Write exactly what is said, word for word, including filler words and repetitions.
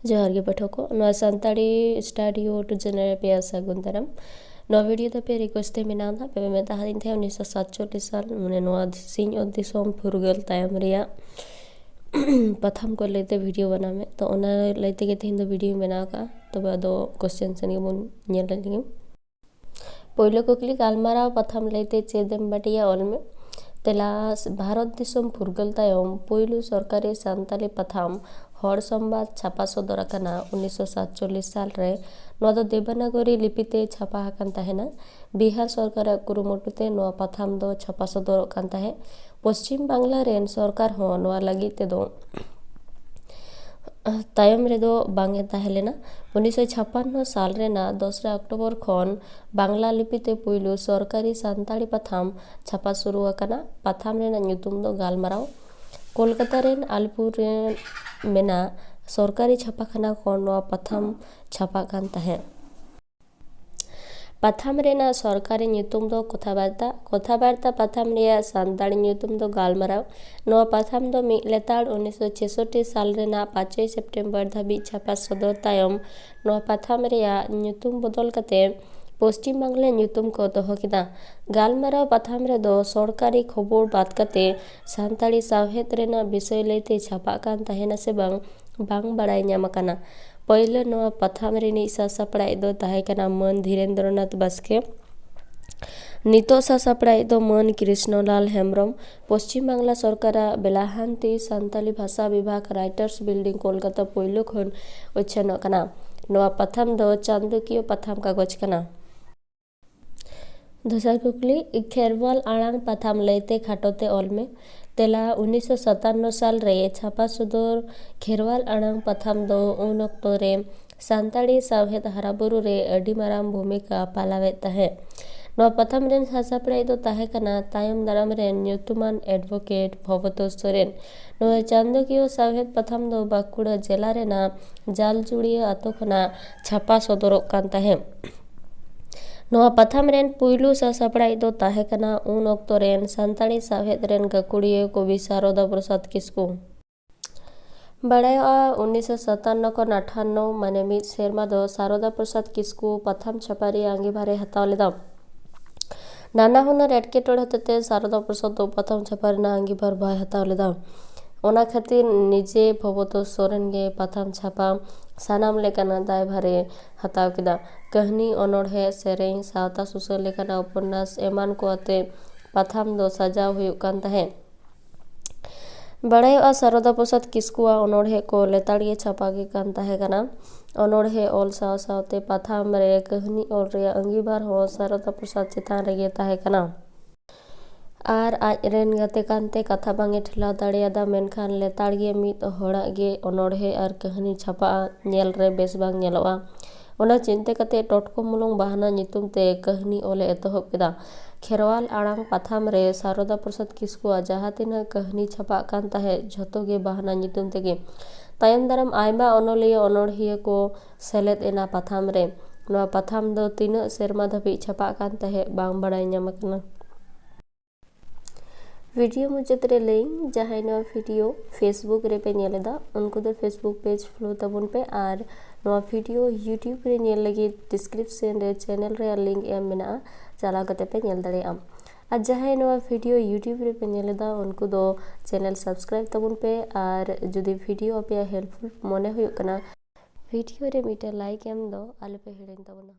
ᱡᱚᱦᱟᱨ ᱜᱮ ᱯᱟᱴᱷᱚᱠ ᱠᱚ, ᱱᱚᱣᱟ ᱥᱟᱱᱛᱟᱲᱤ study YouTube channel ᱨᱮ ᱟᱯᱮᱭᱟᱜ ᱥᱟᱹᱜᱩᱱ ᱫᱟᱨᱟᱢ᱾ ᱱᱚᱣᱟ video ᱫᱚ ᱟᱯᱮ request ᱛᱮ ᱢᱮᱱᱟᱜ ᱫᱟ, ᱟᱯᱮ ᱯᱮ ᱢᱮᱛᱟ ᱦᱟᱫᱤᱧ ᱛᱟᱦᱮᱸᱫ ᱩᱱᱤᱥᱥᱚ ᱥᱟᱛᱪᱚᱞᱞᱤᱥ ᱥᱟᱞ, ᱢᱟᱱᱮ ᱱᱚᱣᱟ ᱥᱤᱧ ᱚᱛ ᱫᱤᱥᱚᱢ ᱯᱷᱩᱨᱜᱟᱹᱞ ᱛᱟᱭᱚᱢ ᱨᱮᱭᱟᱜ ᱯᱟᱛᱷᱟᱢ ᱠᱚ ᱞᱟᱹᱭᱛᱮ video ᱵᱮᱱᱟᱣ ᱢᱮ᱾ ᱛᱚ ᱚᱱᱟ ᱞᱟᱹᱭ ᱛᱮᱜᱮ ᱛᱮᱦᱮᱧ ᱫᱚ video ᱵᱮᱱᱟᱣ ᱠᱟᱜᱼᱟ᱾ ᱛᱚᱵᱮ ᱟᱫᱚ question ᱥᱮᱱ ᱜᱮᱵᱚᱱ ᱧᱮᱞ ᱞᱮᱜᱮ᱾ ᱯᱳᱭᱞᱳ ᱠᱩᱠᱞᱤ, ᱜᱟᱞᱢᱟᱨᱟᱣ ᱯᱟᱛᱷᱟᱢ ᱞᱟᱹᱭᱛᱮ ᱪᱮᱫ ᱮᱢ ᱵᱟᱰᱟᱭᱟ? ᱚᱞ ᱢᱮ᱾ ᱛᱮᱞᱟ, ᱵᱷᱟᱨᱚᱛ ᱫᱤᱥᱚᱢ ᱯᱷᱩᱨᱜᱟᱹᱞ ᱛᱟᱭᱚᱢ ᱯᱳᱭᱞᱳ ᱥᱚᱨᱠᱟᱨᱤ ᱥᱟᱱᱛᱟᱞᱤ ᱯᱟᱛᱷᱟᱢ ᱦᱚᱲ ᱥᱚᱢᱵᱟᱫ ᱪᱷᱟᱯᱟ ᱥᱚᱫᱚᱨ ᱟᱠᱟᱱᱟ ᱩᱱᱤᱥᱥᱚ ᱥᱟᱛᱪᱚᱞᱞᱤᱥ ᱥᱟᱞ ᱨᱮ᱾ ᱱᱚᱣᱟ ᱫᱚ ᱫᱮᱵᱚᱱᱟᱜᱚᱨᱤ ᱞᱤᱯᱤ ᱛᱮ ᱪᱷᱟᱯᱟ ᱟᱠᱟᱱ ᱛᱟᱦᱮᱱᱟ᱾ ᱵᱤᱦᱟᱨ ᱥᱚᱨᱠᱟᱨᱟᱜ ᱠᱩᱨᱩᱢᱩᱴᱩ ᱛᱮ ᱱᱚᱣᱟ ᱯᱟᱛᱷᱟᱢ ᱫᱚ ᱪᱷᱟᱯᱟ ᱥᱚᱫᱚᱨᱚᱜ ᱠᱟᱱ ᱛᱟᱦᱮᱸᱫ᱾ ᱯᱚᱥᱪᱤᱢ ᱵᱟᱝᱞᱟ ᱨᱮᱱ ᱥᱚᱨᱠᱟᱨ ᱦᱚᱸ ᱱᱚᱣᱟ ᱞᱟᱹᱜᱤᱫ ᱛᱮᱫᱚ ᱛᱟᱭᱚᱢ ᱨᱮᱫᱚ ᱵᱟᱝ ᱮ ᱛᱟᱦᱮᱸ ᱞᱮᱱᱟ᱾ ᱩᱱᱤᱥᱥᱚ ᱪᱷᱟᱯᱟᱱᱱᱚ ᱥᱟᱞ ᱨᱮᱱᱟᱜ ᱫᱚᱥᱨᱟ ᱚᱠᱴᱳᱵᱚᱨ ᱠᱷᱚᱱ ᱵᱟᱝᱞᱟ ᱞᱤᱯᱤ ᱛᱮ ᱯᱩᱭᱞᱩ ᱥᱚᱨᱠᱟᱨᱤ ᱥᱟᱱᱛᱟᱲᱤ ᱯᱟᱛᱷᱟᱢ ᱪᱷᱟᱯᱟ ᱥᱩᱨᱩ ᱟᱠᱟᱱᱟ᱾ ᱯᱟᱛᱷᱟᱢ ᱨᱮᱱᱟᱜ ᱧᱩᱛᱩᱢ ᱫᱚ ᱜᱟᱞᱢᱟᱨᱟᱣ᱾ ᱠᱳᱞᱠᱟᱛᱟ ᱨᱮᱱ ᱟᱞᱤᱯᱩᱨ ᱨᱮ ᱢᱮᱱᱟᱜ ᱥᱚᱨᱠᱟᱨᱤ ᱪᱷᱟᱯᱟᱠᱷᱟᱱᱟ ᱠᱷᱚᱱ ᱱᱚᱣᱟ ᱯᱟᱛᱷᱟᱢ ᱪᱷᱟᱯᱟᱜ ᱠᱟᱱ ᱛᱟᱦᱮᱸᱫ᱾ ᱯᱟᱛᱷᱟᱢ ᱨᱮᱱᱟᱜ ᱥᱚᱨᱠᱟᱨᱤ ᱧᱩᱛᱩᱢ ᱫᱚ ᱠᱚᱛᱷᱟᱵᱟᱨᱛᱟ᱾ ᱠᱚᱛᱷᱟᱵᱟᱨᱛᱟ ᱯᱟᱛᱷᱟᱢ ᱨᱮᱭᱟᱜ ᱥᱟᱱᱛᱟᱲᱤ ᱧᱩᱛᱩᱢ ᱫᱚ ᱜᱟᱞᱢᱟᱨᱟᱣ᱾ ᱱᱚᱣᱟ ᱯᱟᱛᱷᱟᱢ ᱫᱚ ᱢᱤᱫ ᱞᱮᱛᱟᱲ ᱩᱱᱤᱥᱥᱚ ᱪᱷᱮᱥᱚᱴᱴᱤ ᱥᱟᱞ ᱨᱮᱱᱟᱜ ᱯᱟᱸᱪᱚᱭ ᱥᱮᱯᱴᱮᱢᱵᱚᱨ ᱫᱷᱟᱹᱵᱤᱡ ᱪᱷᱟᱯᱟ ᱥᱚᱫᱚᱨ ᱛᱟᱭᱚᱢ, ᱱᱚᱣᱟ ᱯᱟᱛᱷᱟᱢ ᱨᱮᱭᱟᱜ ᱧᱩᱛᱩᱢ ᱵᱚᱫᱚᱞ ᱠᱟᱛᱮ ᱯᱚᱥᱪᱤᱢ ᱵᱟᱝᱞᱟ ᱧᱩᱛᱩᱢ ᱠᱚ ᱫᱚᱦᱚ ᱠᱮᱫᱟ᱾ ᱜᱟᱞᱢᱟᱨᱟᱣ ᱯᱟᱛᱷᱟᱢ ᱨᱮᱫᱚ ᱥᱚᱨᱠᱟᱨᱤ ᱠᱷᱚᱵᱚᱨ ᱵᱟᱫ ᱠᱟᱛᱮ ᱥᱟᱱᱛᱟᱲᱤ ᱥᱟᱶᱦᱮᱫ ᱨᱮᱱᱟᱜ ᱵᱤᱥᱚᱭ ᱞᱟᱹᱭᱛᱮ ᱪᱷᱟᱯᱟᱜ ᱠᱟᱱ ᱛᱟᱦᱮᱱᱟ ᱥᱮ ᱵᱟᱝ, ᱵᱟᱝ ᱵᱟᱲᱟᱭ ᱧᱟᱢ ᱟᱠᱟᱱᱟ᱾ ᱯᱳᱭᱞᱳ ᱱᱚᱣᱟ ᱯᱟᱛᱷᱟᱢ ᱨᱤᱱᱤᱡ ᱥᱟᱥᱟᱯᱲᱟᱣᱤᱡ ᱫᱚ ᱛᱟᱦᱮᱸ ᱠᱟᱱᱟ ᱢᱟᱹᱱ ᱫᱷᱤᱨᱮᱱᱫᱨᱚᱱᱟᱛᱷ ᱵᱟᱥᱠᱮ᱾ ᱱᱤᱛᱚᱜ ᱥᱟᱥᱟᱯᱲᱟᱣᱤᱡ ᱫᱚ ᱢᱟᱹᱱ ᱠᱨᱤᱥᱱᱚᱞᱟᱞ ᱦᱮᱢᱵᱨᱚᱢ᱾ ᱯᱚᱥᱪᱤᱢ ᱵᱟᱝᱞᱟ ᱥᱚᱨᱠᱟᱨᱟᱜ ᱵᱮᱞᱟᱦᱟᱱᱛᱤ ᱥᱟᱱᱛᱟᱞᱤ ᱵᱷᱟᱥᱟ ᱵᱤᱵᱷᱟᱜᱽ, ᱨᱟᱭᱴᱟᱨᱥ ᱵᱤᱞᱰᱤᱝ, ᱠᱳᱞᱠᱟᱛᱟ ᱯᱳᱭᱞᱳ ᱠᱷᱚᱱ ᱩᱪᱷᱟᱹᱱᱚᱜ ᱠᱟᱱᱟ᱾ ᱱᱚᱣᱟ ᱯᱟᱛᱷᱟᱢ ᱫᱚ ᱪᱟᱸᱫᱚᱠᱤᱭᱟᱹ ᱯᱟᱛᱷᱟᱢ ᱠᱟᱜᱚᱡᱽ ᱠᱟᱱᱟ᱾ ᱫᱚᱥᱟᱨ ᱠᱩᱠᱞᱤ, ᱠᱷᱮᱨᱣᱟᱞ ᱟᱲᱟᱝ ᱯᱟᱛᱷᱟᱢ ᱞᱟᱹᱭᱛᱮ ᱠᱷᱟᱴᱚ ᱛᱮ ᱚᱞ ᱢᱮ᱾ ᱛᱮᱞᱟ, ᱩᱱᱤᱥᱥᱚ ᱥᱟᱛᱟᱱᱱᱚ ᱥᱟᱞ ᱨᱮ ᱪᱷᱟᱯᱟ ᱥᱚᱫᱚᱨ ᱠᱷᱮᱨᱣᱟᱞ ᱟᱲᱟᱝ ᱯᱟᱛᱷᱟᱢ ᱫᱚ ᱩᱱ ᱚᱠᱛᱚ ᱨᱮ ᱥᱟᱱᱛᱟᱲᱤ ᱥᱟᱶᱦᱮᱫ ᱦᱟᱨᱟᱵᱩᱨᱩ ᱨᱮ ᱟᱹᱰᱤ ᱢᱟᱨᱟᱝ ᱵᱷᱩᱢᱤᱠᱟ ᱯᱟᱞᱟᱣᱮᱫ ᱛᱟᱦᱮᱸᱫ᱾ ᱱᱚᱣᱟ ᱯᱟᱛᱷᱟᱢ ᱨᱮᱱ ᱥᱟᱥᱟᱯᱲᱟᱣᱤᱡ ᱫᱚ ᱛᱟᱦᱮᱸ ᱠᱟᱱᱟ ᱛᱟᱭᱚᱢ ᱫᱟᱨᱟᱢ ᱨᱮᱱ ᱧᱩᱛᱩᱢᱟᱱ advocate ᱵᱷᱚᱵᱚᱛᱳᱥ ᱥᱚᱨᱮᱱ᱾ ᱱᱚᱣᱟ ᱪᱟᱸᱫᱚᱠᱤᱭᱟᱹ ᱥᱟᱶᱦᱮᱫ ᱯᱟᱛᱷᱟᱢ ᱫᱚ ᱵᱟᱸᱠᱩᱲᱟ ᱡᱮᱞᱟ ᱨᱮᱱᱟᱜ ᱡᱟᱞᱡᱩᱲᱤᱭᱟᱹ ᱟᱛᱳ ᱠᱷᱚᱱᱟᱜ ᱪᱷᱟᱯᱟ ᱥᱚᱫᱚᱨᱚᱜ ᱠᱟᱱ ᱛᱟᱦᱮᱸᱫ᱾ ᱱᱚᱣᱟ ᱯᱟᱛᱷᱟᱢ ᱨᱮᱱ ᱯᱩᱭᱞᱩ ᱥᱟᱥᱟᱯᱲᱟᱣᱤᱡ ᱫᱚ ᱛᱟᱦᱮᱸ ᱠᱟᱱᱟ ᱩᱱ ᱚᱠᱛᱚ ᱨᱮᱱ ᱥᱟᱱᱛᱟᱲᱤ ᱥᱟᱶᱦᱮᱫ ᱨᱮᱱ ᱜᱟᱹᱠᱷᱩᱲᱤᱭᱟᱹ ᱠᱚᱵᱤ ᱥᱟᱨᱚᱫᱟ ᱯᱨᱚᱥᱟᱫᱽ ᱠᱤᱥᱠᱩ᱾ ᱵᱟᱲᱟᱭᱚᱜᱼᱟ, ᱩᱱᱤᱥᱥᱚ ᱥᱟᱛᱟᱱᱱᱚ ᱠᱷᱚᱱ ᱟᱴᱷᱟᱱᱱᱚ, ᱢᱟᱱᱮ ᱢᱤᱫ ᱥᱮᱨᱢᱟ ᱫᱚ ᱥᱟᱨᱚᱫᱟ ᱯᱨᱚᱥᱟᱫᱽ ᱠᱤᱥᱠᱩ ᱯᱟᱛᱷᱟᱢ ᱪᱷᱟᱯᱟ ᱨᱮᱭᱟᱜ ᱟᱸᱜᱤᱵᱷᱟᱨᱮ ᱦᱟᱛᱟᱣ ᱞᱮᱫᱟ᱾ ᱱᱟᱱᱟ ᱦᱩᱱᱟᱹᱨ ᱮᱴᱠᱮᱴᱚᱬᱮ ᱦᱚᱛᱮᱛᱮ ᱥᱟᱨᱚᱫᱟ ᱯᱨᱚᱥᱟᱫᱽ ᱫᱚ ᱯᱟᱛᱷᱟᱢ ᱪᱷᱟᱯᱟ ᱨᱮᱱᱟᱜ ᱟᱸᱜᱤᱵᱷᱟᱨ ᱵᱟᱭ ᱦᱟᱛᱟᱣ ᱞᱮᱫᱟ᱾ ᱚᱱᱟ ᱠᱷᱟᱹᱛᱤᱨ ᱱᱤᱡᱮ ᱵᱷᱚᱵᱚᱛᱳᱥ ᱥᱚᱨᱮᱱ ᱜᱮ ᱯᱟᱛᱷᱟᱢ ᱪᱷᱟᱯᱟ ᱥᱟᱱᱟᱢ ᱞᱮᱠᱟᱱᱟᱜ ᱫᱟᱭᱵᱷᱟᱨᱮ ᱦᱟᱛᱟᱣ ᱠᱮᱫᱟ᱾ ᱠᱟᱹᱦᱱᱤ, ᱚᱱᱚᱬᱦᱮ, ᱥᱮᱨᱮᱧ, ᱥᱟᱶᱛᱟ ᱥᱩᱥᱟᱹᱨ ᱞᱮᱠᱟᱱᱟᱜ ᱩᱯᱚᱱᱱᱟᱥ ᱮᱢᱟᱱ ᱠᱚ ᱟᱛᱮ ᱯᱟᱛᱷᱟᱢ ᱫᱚ ᱥᱟᱡᱟᱣ ᱦᱩᱭᱩᱜ ᱠᱟᱱ ᱛᱟᱦᱮᱸᱫ᱾ ᱵᱟᱲᱟᱭᱚᱜᱼᱟ, ᱥᱟᱨᱚᱫᱟ ᱯᱨᱚᱥᱟᱫᱽ ᱠᱤᱥᱠᱩᱣᱟᱜ ᱚᱱᱚᱬᱦᱮ ᱠᱚ ᱞᱮᱛᱟᱲ ᱜᱮ ᱪᱷᱟᱯᱟ ᱜᱮ ᱠᱟᱱ ᱛᱟᱦᱮᱸ ᱠᱟᱱᱟ᱾ ᱚᱱᱚᱬᱦᱮ ᱚᱞ ᱥᱟᱶ ᱥᱟᱶᱛᱮ ᱯᱟᱛᱷᱟᱢ ᱨᱮ ᱠᱟᱹᱦᱱᱤ ᱚᱞ ᱨᱮᱭᱟᱜ ᱟᱸᱜᱤᱵᱷᱟᱨ ᱦᱚᱸ ᱥᱟᱨᱚᱫᱟ ᱯᱨᱚᱥᱟᱫᱽ ᱪᱮᱛᱟᱱ ᱨᱮᱜᱮ ᱛᱟᱦᱮᱸ ᱠᱟᱱᱟ᱾ ᱟᱨ ᱟᱡ ᱨᱮᱱ ᱜᱟᱛᱮ ᱠᱟᱱᱛᱮ ᱠᱟᱛᱷᱟ ᱵᱟᱝ ᱮ ᱴᱷᱮᱞᱟᱣ ᱫᱟᱲᱮᱭᱟᱫᱟ, ᱢᱮᱱᱠᱷᱟᱱ ᱞᱮᱛᱟᱲ ᱜᱮ ᱢᱤᱫ ᱦᱚᱲᱟᱜ ᱜᱮ ᱚᱱᱚᱬᱦᱮ ᱟᱨ ᱠᱟᱹᱦᱱᱤ ᱪᱷᱟᱯᱟᱜᱼᱟ, ᱧᱮᱞ ᱨᱮ ᱵᱮᱥ ᱵᱟᱝ ᱧᱮᱞᱚᱜᱼᱟ᱾ ᱚᱱᱟ ᱪᱤᱱᱛᱟᱹ ᱠᱟᱛᱮ ᱴᱚᱴᱠᱚ ᱢᱩᱞᱩᱝ ᱵᱟᱦᱱᱟ ᱧᱩᱛᱩᱢ ᱛᱮ ᱠᱟᱹᱦᱱᱤ ᱚᱞᱮ ᱮᱛᱚᱦᱚᱵ ᱠᱮᱫᱟ᱾ ᱠᱷᱮᱨᱣᱟᱞ ᱟᱲᱟᱝ ᱯᱟᱛᱷᱟᱢ ᱨᱮ ᱥᱟᱨᱚᱫᱟ ᱯᱨᱚᱥᱟᱫᱽ ᱠᱤᱥᱠᱩᱣᱟᱜ ᱡᱟᱦᱟᱸ ᱛᱤᱱᱟᱹᱜ ᱠᱟᱹᱦᱱᱤ ᱪᱷᱟᱯᱟᱜ ᱠᱟᱱ ᱛᱟᱦᱮᱸᱫ, ᱡᱷᱚᱛᱚ ᱜᱮ ᱵᱟᱦᱱᱟ ᱧᱩᱛᱩᱢ ᱛᱮᱜᱮ᱾ ᱛᱟᱭᱚᱢ ᱫᱟᱨᱟᱢ ᱟᱭᱢᱟ ᱚᱱᱚᱞᱤᱭᱟᱹ ᱚᱱᱚᱬᱦᱤᱭᱟᱹ ᱠᱚ ᱥᱮᱞᱮᱫ ᱮᱱᱟ ᱯᱟᱛᱷᱟᱢ ᱨᱮ᱾ ᱱᱚᱣᱟ ᱯᱟᱛᱷᱟᱢ ᱫᱚ ᱛᱤᱱᱟᱹᱜ ᱥᱮᱨᱢᱟ ᱫᱷᱟᱹᱵᱤᱡ ᱪᱷᱟᱯᱟᱜ ᱠᱟᱱ ᱛᱟᱦᱮᱸᱫ, ᱵᱟᱝ ᱵᱟᱲᱟᱭ ᱧᱟᱢ ᱟᱠᱟᱱᱟ᱾ ᱵᱷᱤᱰᱤᱭᱳ ᱢᱩᱪᱟᱹᱫ ᱨᱮ ᱞᱟᱹᱭᱟᱹᱧ, ᱡᱟᱦᱟᱸᱭ ᱱᱚᱣᱟ ᱵᱷᱤᱰᱤᱭᱳ Facebook ᱨᱮᱯᱮ ᱧᱮᱞ ᱮᱫᱟ, ᱩᱱᱠᱩ ᱫᱚ Facebook page follow ᱛᱟᱵᱚᱱ ᱯᱮ, ᱟᱨ ᱱᱚᱣᱟ ᱵᱷᱤᱰᱤᱭᱳ YouTube ᱨᱮ ᱧᱮᱞ ᱞᱟᱹᱜᱤᱫ description ᱨᱮ channel ᱨᱮᱭᱟᱜ link ᱮᱢ ᱢᱮᱱᱟᱜᱼᱟ, ᱪᱟᱞᱟᱣ ᱠᱟᱛᱮ ᱯᱮ ᱧᱮᱞ ᱫᱟᱲᱮᱭᱟᱜᱼᱟ᱾ ᱟᱨ ᱡᱟᱦᱟᱸᱭ ᱱᱚᱣᱟ ᱵᱷᱤᱰᱤᱭᱳ YouTube ᱨᱮᱯᱮ ᱧᱮᱞ ᱮᱫᱟ, ᱩᱱᱠᱩ ᱫᱚ channel subscribe ᱛᱟᱵᱚᱱ ᱯᱮ, ᱟᱨ ᱡᱩᱫᱤ ᱵᱷᱤᱰᱤᱭᱳ ᱟᱯᱮᱭᱟᱜ helpful ᱢᱚᱱᱮ ᱦᱩᱭᱩᱜ ᱠᱟᱱᱟ, ᱵᱷᱤᱰᱤᱭᱳ ᱨᱮ ᱢᱤᱫᱴᱮᱱ like ᱮᱢ ᱫᱚ ᱟᱞᱚᱯᱮ ᱦᱤᱲᱤᱧ ᱛᱟᱵᱚᱱᱟ᱾